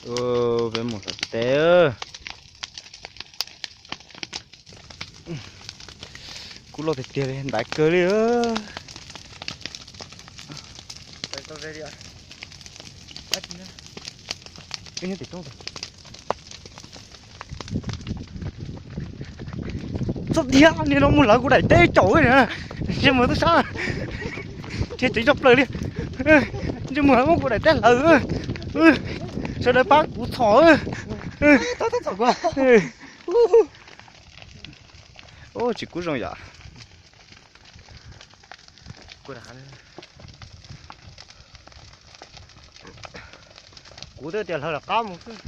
Peb mus hlawv teb. Kub loj tiag tiag li, ntaiv kawg li. Txhob dhia, niag no mus hlawv kuv daim teb caum na. Ntsej muag tub sab, ntsej tsev tso plaws li. Ntsej muag muab kuv daim teb hlawv. Sawv daws pab kuv txhom. Tsis kub zoo yom. Kuv twb tias hlawv lawm qab mus xwb.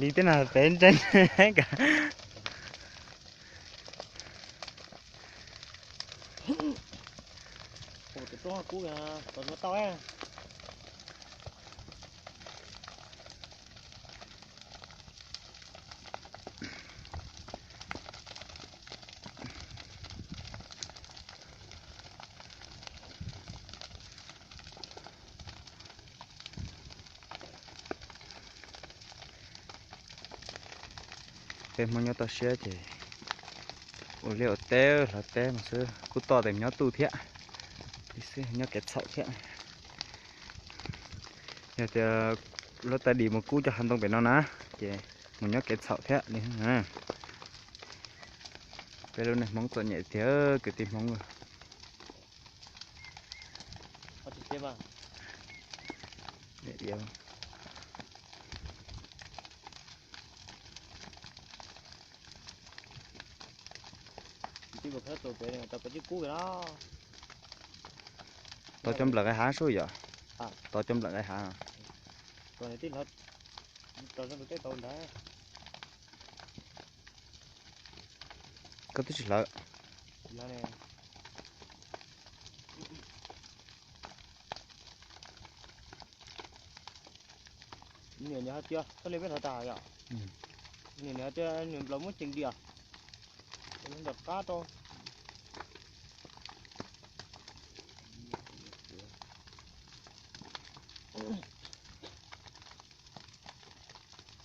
Li tej no peb ntseeg. Peb Hmoob nyob toj siab ces ua liaj ua teb hlawv teb mus xwb, kub toj tes nyob tuj thiab, nyob kev txhaum thiab. Yog tias lub taw dim mus kub cov hav ntoo pem no na, ces mus nyob kev txhaum thiab li. Peb lub neej Hmoob txom nyem tiag kwv tij Hmoob. Tau cov nplawm nqaij hav sub yom. Tau cov nplawm nqaij hav. Koj twb tsis hlawv. Niam nws hais tias txoj li peb hlawv tas yom. Niam nws hais tias nws nplaum muab ceev diam, nws nrog qab rau.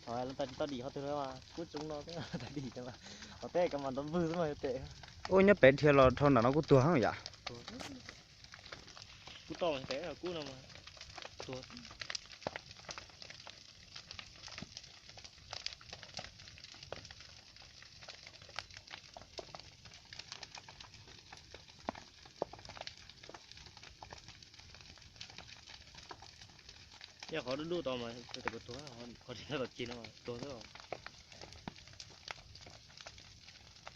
Thaum lawv tas tsis tau dim qhov twg lawm mas kub tsoom no xwb, tas dim ces mas qhov teb kas mas ntov vwg xwb mas yog tes. Ua nyob pem dhia los dhau nram no kuj tuag yom. Kub toj mas tes kub no mas tuag. Yog qhov dub dub tod mas tes kuv tuag, qhov dhia ntawd los cig no mas tuag xwb.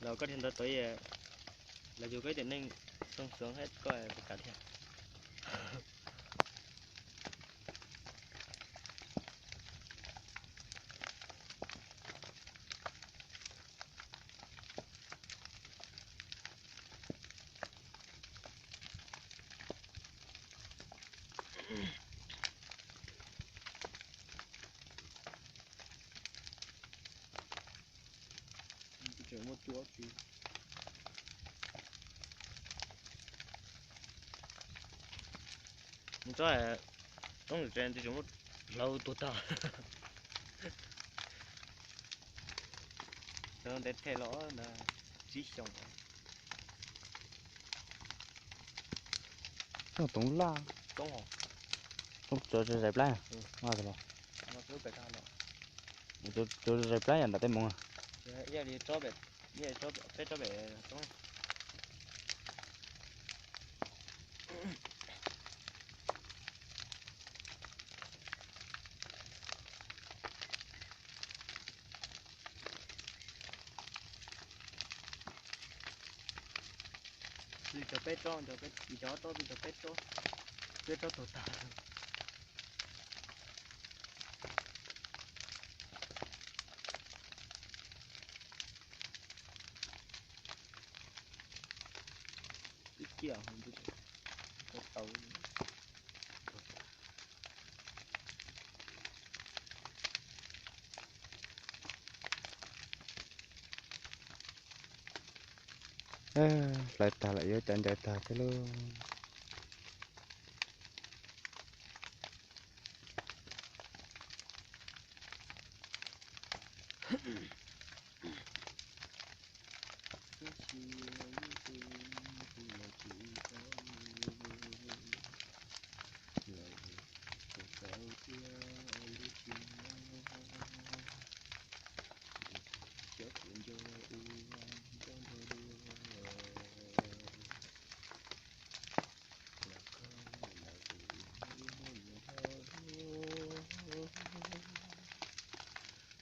Los koj dhia ntawd tod, los yug koj ib tiam neej xoo xoob thiab koj puas kam dhia. Tseem muaj cua tsis mus tsob toob tseem muaj hlauv tuag tag. Cov ntev them los ntawd tsib xyoos. Toov laj, toov zais plab, zais plab yam nram tej moov. Peb tsob pem toob. Cov peb tsob, cov ob tsob, cov peb tsob, peb tsob tuag tag. Ib ciaj tau. Hlawv tag lawm yuav cov ncaws tag thiab lauj. Tab sis yus tus tus los tsis tau, los tus tau thiab lub tsis muaj, cov kuv nco ua nco nrog dua, los koj los tus ib hnub mus dhau dua.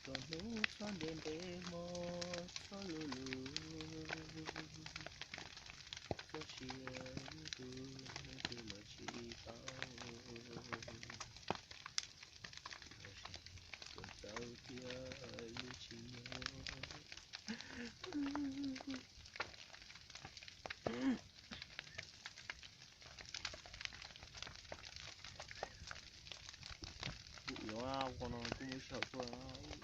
Txog hnub txhob ntev ntev hmo txhob luv luv, txoj sia yus tus tus los tsis tau, tus tau thiab lub tsis muaj. Kuv yuav ua no kuj muaj ib sij hawm tuaj.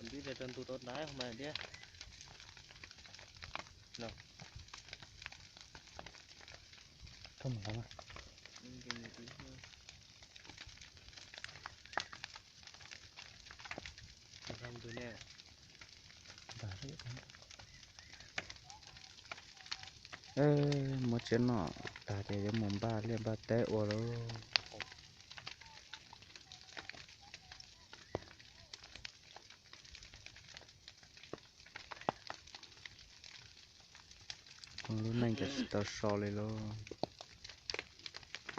Tus twb rau ntu tau ntais mas thiab. Muab tsiab noj tag ces yuav mus npaj liaj npaj teb ua lauj. Lub neej ces tsis tau so li lauj.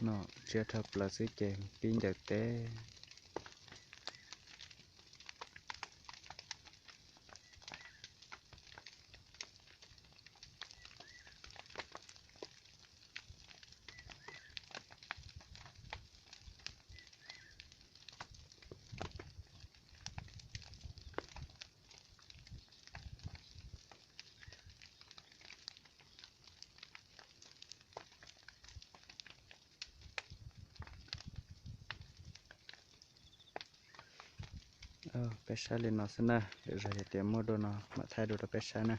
Noj tsiab dhau plaws xwb ces pib ncaws teb. Peb saib li no xwb na, lwm zaus yog tias muaj dua no mam thaij dua rau peb saib na.